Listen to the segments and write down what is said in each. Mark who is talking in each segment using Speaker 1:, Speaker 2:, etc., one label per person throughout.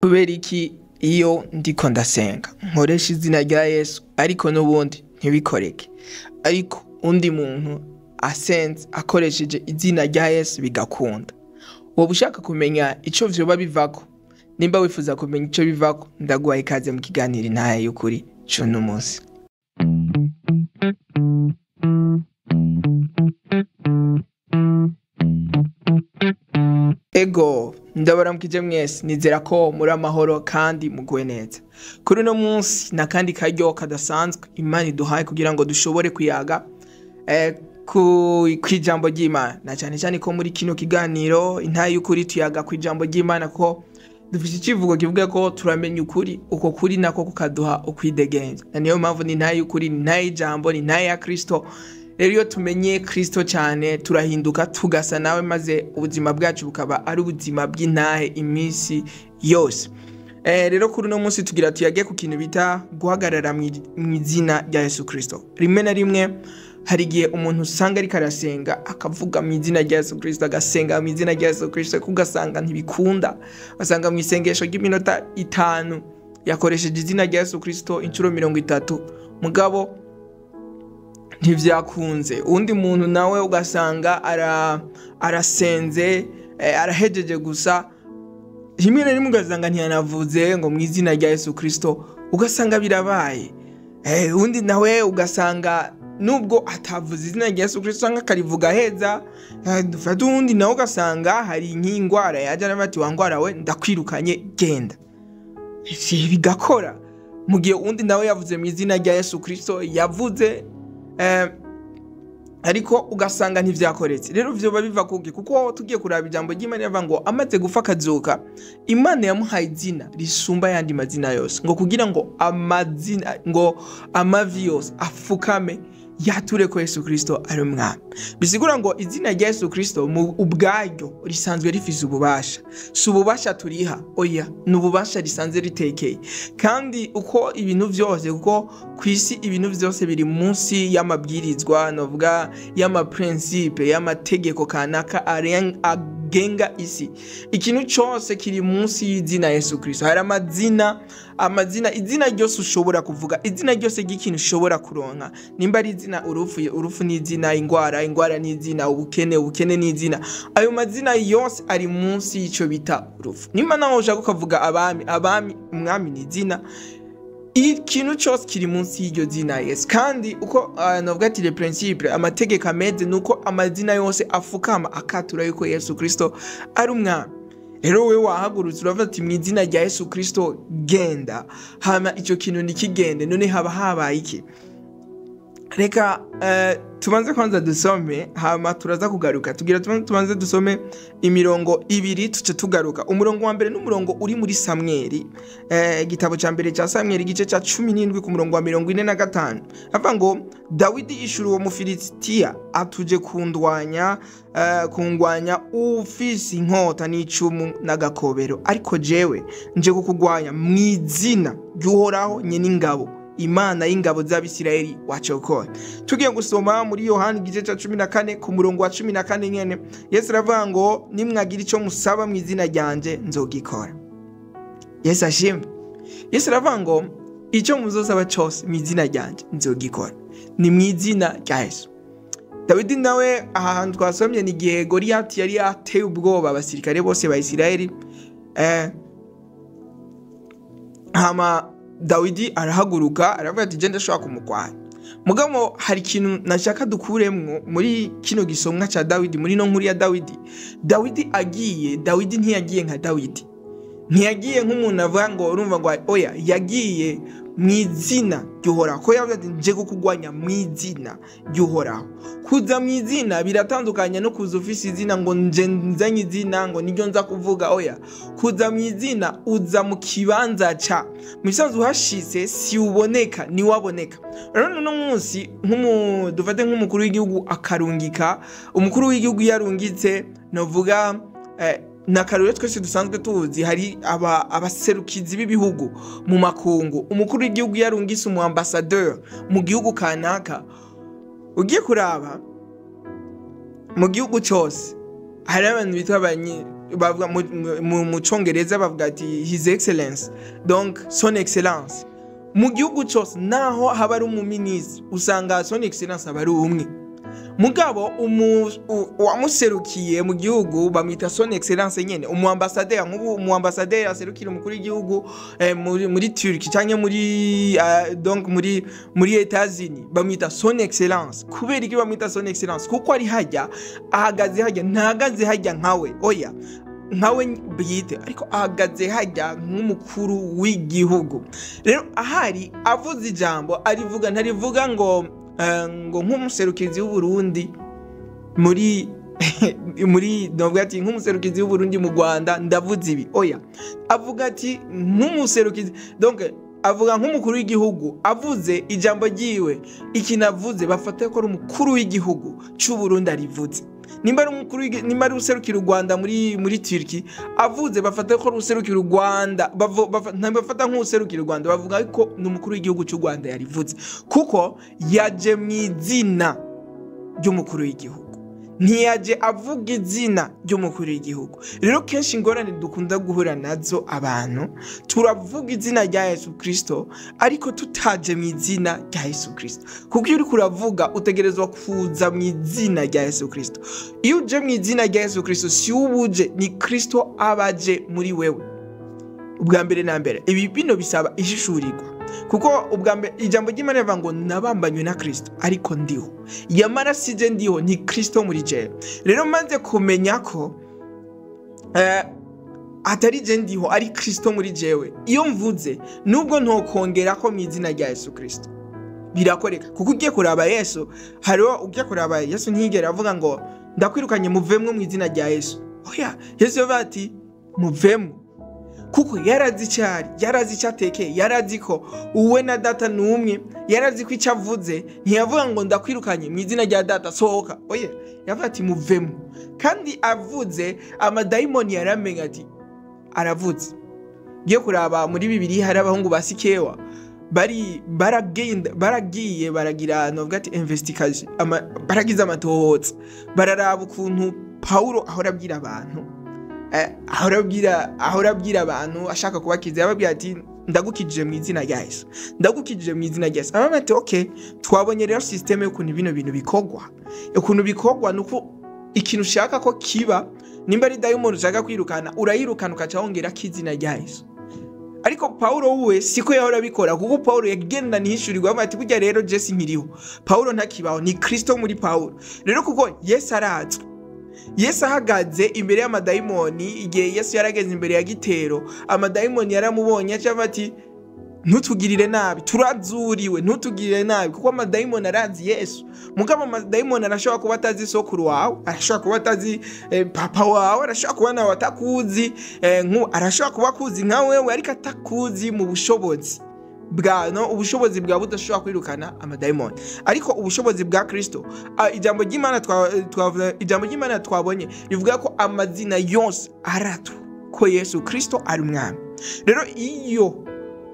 Speaker 1: Kubera iki iyo ndiko ndasenga nkoresha izina rya Yesu ariko n'ubundi ntibikoreke, ariko undi muntu asenze akoresheje izina rya Yesu bigakunda? Woba ushaka kumenya ico vyoba bivako? Nimba wifuza kumenya ico bivako, ndaguhaye ikaze mu kiganiro Intahe y'Ukuri c'uno munsi. Ego, ndabaramukije mwese, nizera ko muri amahoro kandi muguwe neza. Kuri uno munsi nakandi karyo kadasanzwe Imana iduhaye kugira ngo dushobore kuyaga kw'ijambo ry'Imana, na cyane cyane ko muri kino kiganiro Intahe y'Ukuri tuyaga kw'ijambo ry'Imana, ko dufite icivugo kivuga ko turamenya ukuri, uko kuri nako kukaduha ukwidegemvya. Na niyo mpamvu ni Intahe y'Ukuri, ni Intahe y'ijambo, ni Intahe ya Kristo. Rero iyo tumenye Kristo cyane turahinduka tugasa nawe, maze ubuzima bwacu bukaba ari ubuzima bw'intahe iminsi yose. Rero kuri uno munsi tugira tuyage ku kintu bita guhagarara mu izina rya Yesu Kristo. Rimwe na rimwe hari igihe umuntu usanga ariko arasenga akavuga mu izina rya Yesu Kristo, agasenga mu izina rya Yesu Kristo, ugasanga ntibikunda. Ugasanga mu isengesho ry'iminota 5 yakoresheje izina rya Yesu Kristo inshuro 30, mugabo ntivyakunze. Undi muntu nawe ugasanga arasenze, arahejeje gusa, rimwe na rimwe ugasanga ntiyanavuze ngo mu izina rya Yesu Kristo, ugasanga birabaye. Undi nawe ugasanga nubwo atavuze izina rya Yesu Kristo cyangwa akarivuga heza, dufate uwundi nawe ugasanga hari nk'ingwara yaje aravuga ati wa ngwara we ndakwirukanye genda, bigakora. Mu gihe undi nawe yavuze mu izina rya Yesu Kristo yavuze, ariko ugasanga ntivyakoretse. Rero vyoba biva kuki? Kuko tugiye kuraba ijambo ry'Imana rivuga ngo amaze gufa akazuka, Imana yamuhaye izina risumba yandi mazina yose, ngo kugira ngo amazina, ngo amavi yose afukame yature ko Yesu Kristo ari umwami. Bisigura ngo izina rya Yesu Kristo mu ubwaryo risanzwe rifise ububasha. Si ububasha turiha, oya, ni ububasha risanzwe ritekeye. Kandi uko ibintu vyose, kuko kw'isi ibintu vyose biri munsi y'amabwirizwa, novuga y'amaprincipe, y'amategeko kanaka agenga isi. Ikintu cyose kiri munsi y'izina Yesu Kristo. Hari amazina, izina ryose ushobora kuvuga, izina ryose ry'ikintu ushobora kuronka. Nimba ari izina urufu, urufu ni izina, ingwara, ingwara ni izina, ubukene, ubukene ni izina. Ayo mazina yose ari munsi y'ico bita urufu. Nimba nawe ushaka ukavuga abami, abami, umwami ni izina. Ikintu cyose kiri munsi y'iryo zina Yesu. Kandi uko navuga ati le principe, amategeko ameze nuko amazina yose afukama akatura yuko Yesu Kristo ari umwami. Rero wewe wahagurutse uravuga ati mu izina rya Yesu Kristo genda, hama ico kintu nikigende, none haba habaye iki? Reka tubanze kwanza dusome, hama turaza kugaruka. Tugira tubanze dusome imirongo ibiri tuce tugaruka. Umurongo wa mbere n'umurongo uri muri Samweli, igitabo ca mbere ca Samweli igice ca 17 ku murongo wa 45. Avuga ngo Dawidi ishura uwo Mufilisitiya atuje kundwanya, kungwanya ufise inkota n'icumu n'agakobero, ariko jewe nje kukugwanya mu izina ry'Uhoraho nyene ingabo, Imana y'ingabo z'Abisirayeli wacokoye. Tugiye gusoma muri Yohana igice ca 14 ku murongo wa 14 nyene. Yesu aravuga ngo nimwagira ico musaba mu izina ryanje nzogikora. Yesu ashimwe. Yesu aravuga ngo ico muzosaba cyose mu izina ryanje nzogikora. Ni mu izina rya Yesu. Dawidi nawe aha hantu twasomye ni igihe Goliyati yari ateye ubwoba abasirikare bose ba Isirayeli. Hama Dawidi arahaguruka aravuga ati je ndashobora kumugwanya. Mugabo hari ikintu nashaka dukuremwo muri kino gisomwa ca Dawidi, muri no nkuru ya Dawidi. Dawidi agiye, Dawidi ntiyagiye nka Dawidi. Ntiyagiye nk'umuntu avuga ngo urumva ngo oya, yagiye mu izina ry'Uhoraho. Ko yavuze ati nje kukugwanya mu izina ry'Uhoraho. Kuza mu izina biratandukanye no kuza ufise izina ngo nje nzanye izina ngo niryo nza kuvuga, oya. Kuza mu izina uza mu kibanza ca misanzu uhashitse si uboneka ni waboneka. Rero no munsi dufate nk'umukuru w'igihugu akarungika, umukuru w'igihugu yarungitse novuga na karore twese dusanzwe tuzi hari abaserukizi b'ibihugu mu makungu. Umukuru w'igihugu yarungitse umu ambassadeur mu gihugu kanaka, ugiye kuraba mu gihugu cyose hari abantu bitwa Bavuga mu Congereza, bavuga ati "His Excellence", donc "Son Excellence". Mu gihugu cyose, naho haba ari umuminisitiri, usanga "Son Excellence" aba ari umwe. Mugabo uwamuserukiye mu gihugu bamwita "Son Excellence" nyene. Umu ambassadeur, nk'ubu umu ambassadeur aserukira umukuru w'igihugu muri Turkey canke muri donc muri Etats-Unis, bamwita "Son Excellence". Kubera iki bamwita "Son Excellence"? Kuko ari hajya, ahagaze hajya, ntahagaze hajya nkawe, oya, nkawe bwite, ariko ahagaze hajya nk'umukuru w'igihugu. Rero ahari avuze ijambo, arivuga, ntarivuga ngo nk'umuserukizi w'Uburundi muri novuga ati nk'umuserukizi w'Uburundi mu Rwanda ndavuze ibi. Oya, avuga ati nk'umuserukizi, donc avuga nk'umukuru w'igihugu. Avuze ijambo ryiwe, ikintu avuze bafata ko ari umukuru w'igihugu cy'u Burundi arivuze. Nimba ari umukuru nimba ari userukira u Rwanda muri Turkey, avuze bafata ko ari userukira u Rwanda, ntibafata nk'userukira u Rwanda, bavuga ko ni umukuru w'igihugu cy'u Rwanda yarivuze, kuko yaje mu izina ry'umukuru w'igihugu, ntiyaje avuga izina ry'umukuru w'igihugu. Rero kenshi ingorane dukunda guhura nazo, abantu turavuga izina rya Yesu Kirisito ariko tutaje mu izina rya Yesu Kirisito, kuko iyo uriko uravuga utegerezwa kuza mu izina rya Yesu Kirisito. Iyo uje mu izina rya Yesu Kirisito, si wowe uje, ni Kirisito aba aje muri wewe. Ubwa mbere na mbere, ibi bino bisaba ishishurirwa, kuko ubwa mbere ijambo ry'Imana rivuga ngo nabambanywe na Kristo ariko ndiho, yamara sije ndiho, ni Kristo muri jewe. Rero maze kumenya ko atari je ndiho, ari Kristo muri jewe, iyo mvuze, nubwo ntokongera ko mu izina rya Yesu Kristo, birakoreka. Kuko ugiye kuraba Yesu, hariho ugiye kuraba Yesu ntiyigera avuga ngo ndakwirukanye, muvemwo mu izina rya Yesu. Oya, Yesu yavuga ati muvemwo, kuko yarazi icyo ari, yarazi icyo atekeye, yarazi ko uwe na Data ni umwe, yarazi ko icyo avuze. Ntiyavuga ngo ndakwirukanye mu izina rya Data, sohoka. Oya, yavuga ati muvemo. Kandi avuze, amadayimoni yaramenya ati aravuze. Ngiye kuraba muri Bibiri, hari abahungu ba Sikewa bari baragenda, baragiye baragira, novuga ati investigation, baragize amatohoza, bararaba ukuntu Paulo ahora abwira abantu, ahora abwira abantu ashaka kubakiza. Yababwira ati ndagukijije mu izina rya Yesu, ndagukijije mu izina rya Yesu. Abamwe ati okay, twabonye rero système y'ukuntu bino bintu bikorwa. Ukuntu bikorwa nuko ikintu ushaka ko kiba, nimba ari dayimoni ushaka kwirukana, urayirukana ukaca wongera ko izina rya Yesu. Ariko Paulo we siko yahora abikora, kuko Paulo yagendana ihishurirwa. Avuga ati burya rero Jesi nkiriho, Paulo ntakibaho, ni Kristo muri Paulo. Rero kuko Yesu arazwi, Yesu ahagaze imbere y'amadayimoni, igihe Yesu yarageze imbere ya gitero, amadayimoni yaramubonye aca avuga ati ntutugirire nabi, turazuriwe, ntutugirire nabi, kuko amadayimoni arazi Yesu. Mugabo amadayimoni arashobora kuba atazi sokuru wawe, arashobora kuba atazi papa wawe, arashobora kuba nawe atakuzi, arashobora kuba akuzi nka wewe ariko atakuzi mu bushobozi bwa no ubushobozi bwa budashobora kwirukana amadayimoni. Ariko ubushobozi bwa Kristo, ijambo ry'Imana ijambo ry'Imana twabonye rivuga ko amazina yose aratwa ko Yesu Kristo ari umwami. Rero iyo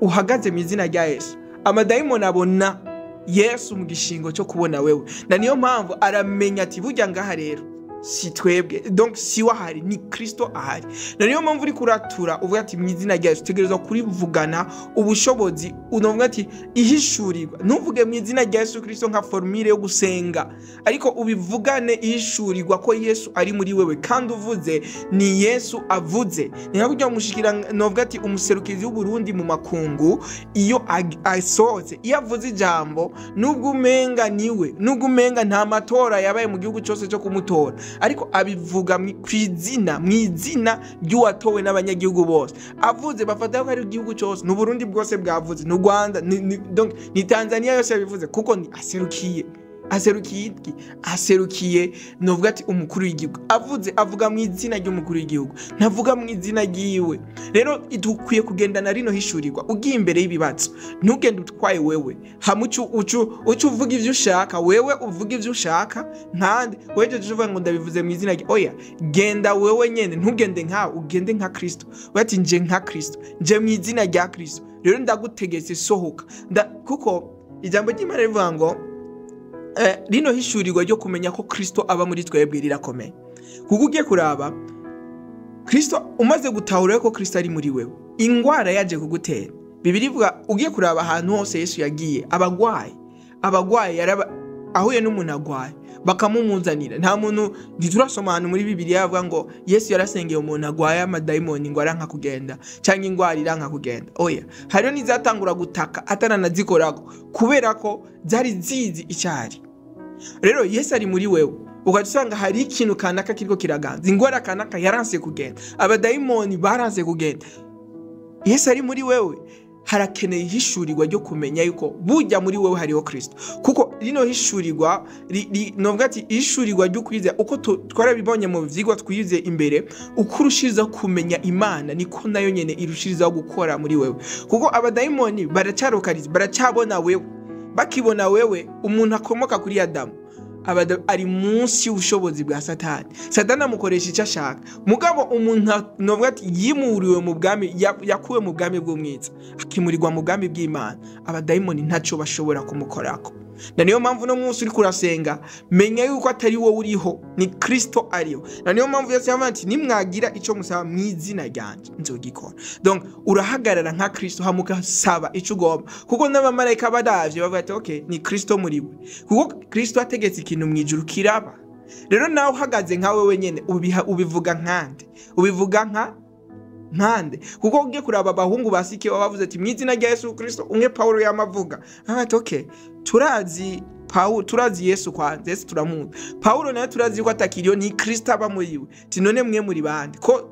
Speaker 1: uhagaze mu izina rya Yesu, amadayimoni abona Yesu mu gishingo cyo kubona wewe, na niyo mpamvu aramenya ati burya ngaha rero si twebwe, donc si we ahari, ni Kristo ahari. Na niyo mpamvu uri kuratura uvuga ati mu izina rya Yesu, utegerezwa kurivugana ubushobozi, unavuga ati ihishurirwa. Ntuvuge mu izina rya Yesu Kristo nka formule yo gusenga, ariko ubivugane ihishurirwa ko Yesu ari muri wewe, kandi uvuze ni Yesu avuze. Ni nka kurya umushikira, novuga ati umuserukizi w'Uburundi mu makungu, iyo asohotse, iyo avuze ijambo, nubwo umenga niwe, nubwo umenga nta matora yabaye mu gihugu cyose cyo kumutora, ariko abivuga kw'izina, mu izina ry'uwatowe n'abanyagihugu bose. Avuze bafata ko ari igihugu cyose, ni Uburundi bwose bwavuze, ni u Rwanda, donc ni Tanzania yose yabivuze, kuko ni aserukiye iki? Aserukiye, novuga ati umukuru w'igihugu. Avuze, avuga mu izina ry'umukuru w'igihugu, ntavuga mu izina ryiwe. Rero dukwiye kugendana rino hishurirwa. Ugiye imbere y'ibibazo, ntugende utwaye wewe hamwe ucu uvuga ivyo ushaka, wewe uvuga ivyo ushaka nkande wejeje uvuga ngo ndabivuze mu izina rye. Oya, genda wewe nyene, ntugende nkawe, ugende nka Kristo. Bati nje nka Kristo, nje mu izina rya Kristo, rero ndagutegetse sohoka. Kuko ijambo ry'Imana rivuga ngo rino hishurirwa ryo kumenya ko Kristo aba muri twebwe rirakomeye, kuko ugiye kuraba Kristo, umaze gutahura ko Kristo ari muri wewe, ingwara yaje kugutera. Bibiliya ivuga, ugiye kuraba ahantu hose Yesu yagiye, abagwayi yaraba ahuye n'umuntu agwaye bakamumuzanira. Nta muntu, ntiturasoma ahantu muri Bibiliya yavuga ngo Yesu yarasengeye umuntu agwaye amadayimoni ngo aranka kugenda, cyangwa ingwara iranka kugenda. Oya, hariho n'izatangura gutaka ataranazikorako kubera ko zari zizi icyari. Rero Yesu ari muri wewe, ugaca usanga hari ikintu kanaka kiriko kiraganza, ingwara kanaka yaranse kugenda, abadayimoni baranse kugenda. Yesu ari muri wewe, harakeneye ihishurirwa ryo kumenya yuko burya muri wewe hariho Kristo. Kuko rino hishurirwa novuga ati ihishurirwa ryo kwizera, uko twarabibonye mu vyigwa twize imbere, uko urushirizaho kumenya Imana niko nayo nyene irushirizaho gukora muri wewe. Kuko abadayimoni baracarokariza, baracabona wewe, bakibona wewe umuntu akomoka kuri Adamu, ari munsi y'ubushobozi bwa Satani. Satani amukoresha icyo ashaka. Mugabo umuntu novuga ati yimuriwe mu bwami, yakuwe mu bwami bw'umwiza, akimurirwa mu bwami bw'Imana, abadayimoni ntaco bashobora kumukorako. Na niyo mpamvu no munsi uri kurasenga, menya yuko atari wowe uriho, ni Kristo ariho. Na niyo mpamvu Yesu yavuze ati nimwagira ico musaba mu izina ryanje nzogikora. Donc urahagarara nka Kristo hamuka saba ico ugomba, kuko n'abamarayika badavye bavuga ati okay, ni Kristo muri we, kuko Kristo ategetse ikintu mu ijuru kiraba. Rero nawe uhagaze nka wewe nyene, ubivuga nkande, ubivuga nka nkande. Kuko ugiye kuraba abahungu basike bavuze ati mu izina rya Yesu Kristo, umwe Paulo yamavuga ati okay, turazi Paulo, turazi Yesu kwanza, Yesu turamuzi, Paulo nawe turazi ko atakiriyo, ni Kristo aba muri we. Ati none mwe muri bande ko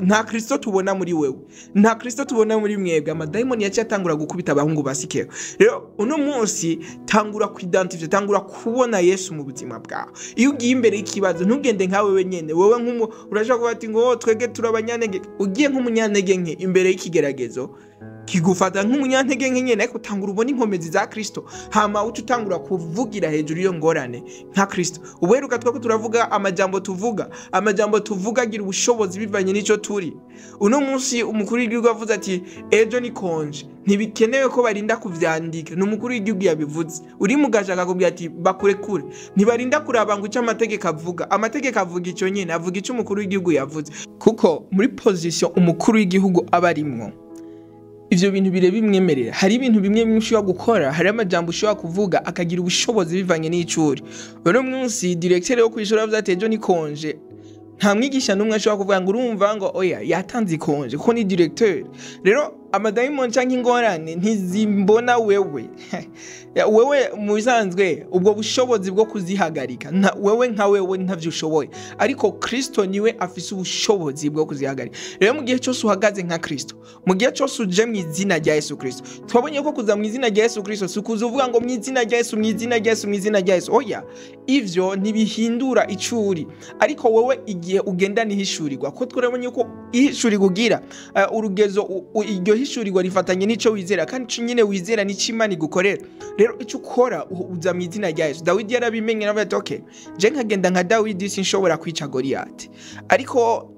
Speaker 1: nta Kristo tubona muri wewe, nta Kristo tubona muri mwebwe? Amadayimoni yaciye atangura gukubita abahungu basikeho. Rero uno munsi tangura kuidentify, tangura kubona Yesu mu buzima bwawe. Iyo ugiye imbere y'ikibazo ntugende nka wewe nyene, wewe nk'umu urashobora kuvuga ati ngo twege turabanyantege. Ugiye nk'umunyantege nke imbere y'ikigeragezo kigufata nk'umunyantege nke nyene, ariko tangura ubona inkomezi za Kristo, hama uca utangura kuvugira hejuru iyo ngorane nka Kristo. Ubuheruka twako turavuga amajambo tuvuga, amajambo tuvuga agira ubushobozi bivanye n'ico turi. Uno munsi umukuru w'igihugu avuze ati ejo ni konje, ntibikenewe ko barinda kuvyandika, ni umukuru w'igihugu yabivuze. Uri mugaje akakubwira ati bakurekure, ntibarinda kuraba ngo ico amategeko avuga. Amategeko avuga ico nyene, avuga ico umukuru w'igihugu yavuze. Kuko muri position umukuru w'igihugu aba arimwo, ivyo bintu bimwemerera. Hari ibintu bimwe bimwe ushobora gukora, hari amajambo ushobora kuvuga akagira ubushobozi bivanye n'icuri. Uno munsi directeur wo kwishura avuze ati ejo ni konje, nta mwigisha n'umwe ashobora kuvuga ngo urumva ngo oya yatanze ikonje, kuko ni directeur. Rero amadayimoni canke ingorane ntizimbona wewe. Wewe mu bisanzwe ubwo bushobozi bwo kuzihagarika wewe nka wewe ntavyo ushoboye, ariko Kristo niwe afise ubushobozi bwo kuzihagarika. Rero mu gihe cyose uhagaze nka Kristo, mu gihe cyose uje mu izina rya Yesu Kristo, twabonye ko kuza mu izina rya Yesu Kristo si ukuza uvuga ngo mu izina rya Yesu, mu izina rya Yesu, mu izina rya Yesu. Oya, ivyo ntibihindura icuri, ariko wewe igihe ugenda nihishurirwa, ko twabonye ko ihishurirwa ugira urugezo, iryo hishurirwa rifatanye n'ico wizera, kandi ico nyene wizera nico Imana igukorera. Rero ico ukora uza mu izina rya Yesu. Dawidi yarabimenye, aravuga ati okay, je nkagenda nka Dawidi sinshobora kwica Goliyati, ariko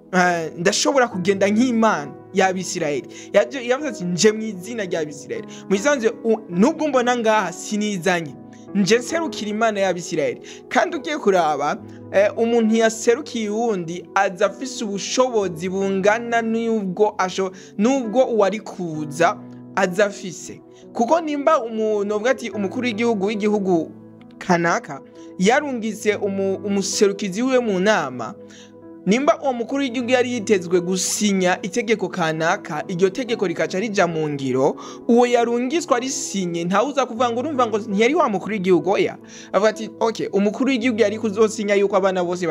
Speaker 1: ndashobora kugenda nk'Imana y'Abisirayeli. Yavuze ati nje mu izina ry'Abisirayeli. Mu bisanzwe nubwo mbona ngaha sinizanye, nje nserukira Imana y'Abisirayeli. Kandi ugiye kuraba umuntu yaserukiye uwundi aza afise ubushobozi bungana n'ubwo n'ubwo uwari kuza aza afise. Kuko nimba umuntu uvuga ati umukuru w'igihugu w'igihugu kanaka yarungitse umuserukizi wiwe mu nama, nimba uwo mukuru w'igihugu yari yitezwe gusinya itegeko kanaka, iryo tegeko rikaca rija mu ngiro, uwo yarungitswe arisinye, ntawuza kuvuga ngo urumva ngo ntiyari wa mukuru w'igihugu. Oya, avuga ati okay, umukuru w'igihugu yari kuzosinya yuko abana bose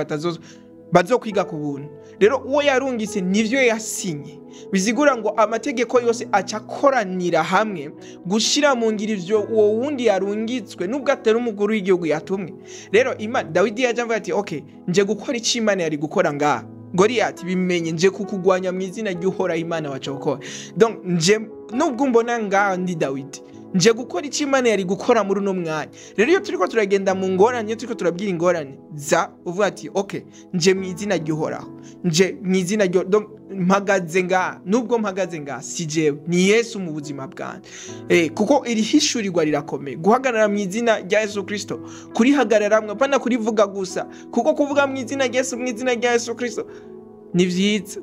Speaker 1: bazokwiga ku buntu. Rero uwo yarungitse nivyo yasinye, bizigura ngo amategeko yose aca akoranira hamwe gushira mu ngiro ivyo uwo wundi yarungitswe, nubwo atari umukuru w'igihugu yatumwe. Rero Dawidi yaje avuga ati okay, nje gukora ico Imana yari gukora ngaha. Goliyati bimenye, nje kukugwanya mu izina ry'Uhoraho Imana wacokora. Donc nje nubwo mbona ngaha ndi Dawidi, nje gukora ico Imana yari gukora muri uno mwanya. Rero iyo turiko turagenda mu ngorane, iyo turiko turabwira ingorane, za uvuga ati okay, nje mu izina ry'Uhoraho, nje mu izina ryo, donc mpagaze ngaha, nubwo mpagaze ngaha si jewe, ni Yesu mu buzima bwanjye. Kuko iri hishurirwa rirakomeye, guhagarara mu izina rya Yesu Kristo, kurihagararamwe apana kurivuga gusa, kuko kuvuga mu izina rya Yesu, mu izina rya Yesu Kristo ni vyiza.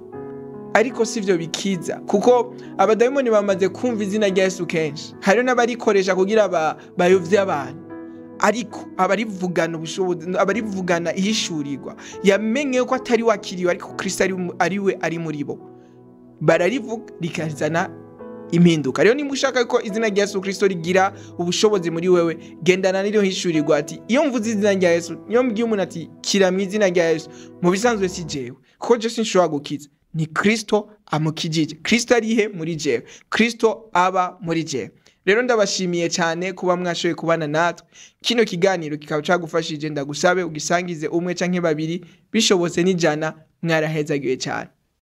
Speaker 1: Ariko sivyo bikiza, kuko abadayimoni bamaze kumva izina rya Yesu kenshi. Hariho n'abarikoresha kugira bayovye abantu, ariko abarivugana ubushobozi, abarivugana ihishurirwa, yamenye ko atari wakiriwe, ariko Kristo ari we ari muri bo, bararivuga rikazana impinduka. Rero nimba ushaka ko izina rya Yesu Kristo rigira ubushobozi muri wewe, gendana n'iryo hishurirwa, ati iyo mvuze izina rya Yesu, iyo mbwiye umuntu ati kira mu izina rya Yesu, mu bisanzwe si jewe, kuko je sinshobora gukiza, ni Kristo amukijije. Kristo arihe? Muri jewe. Kristo aba muri jewe. Rero ndabashimiye cyane kuba mwashoboye kubana natwe. Kino kiganiro kikaba cagufashije, ndagusabe ugisangize umwe canke babiri, bishobotse n'ijana. Mwarahezagiwe cyane.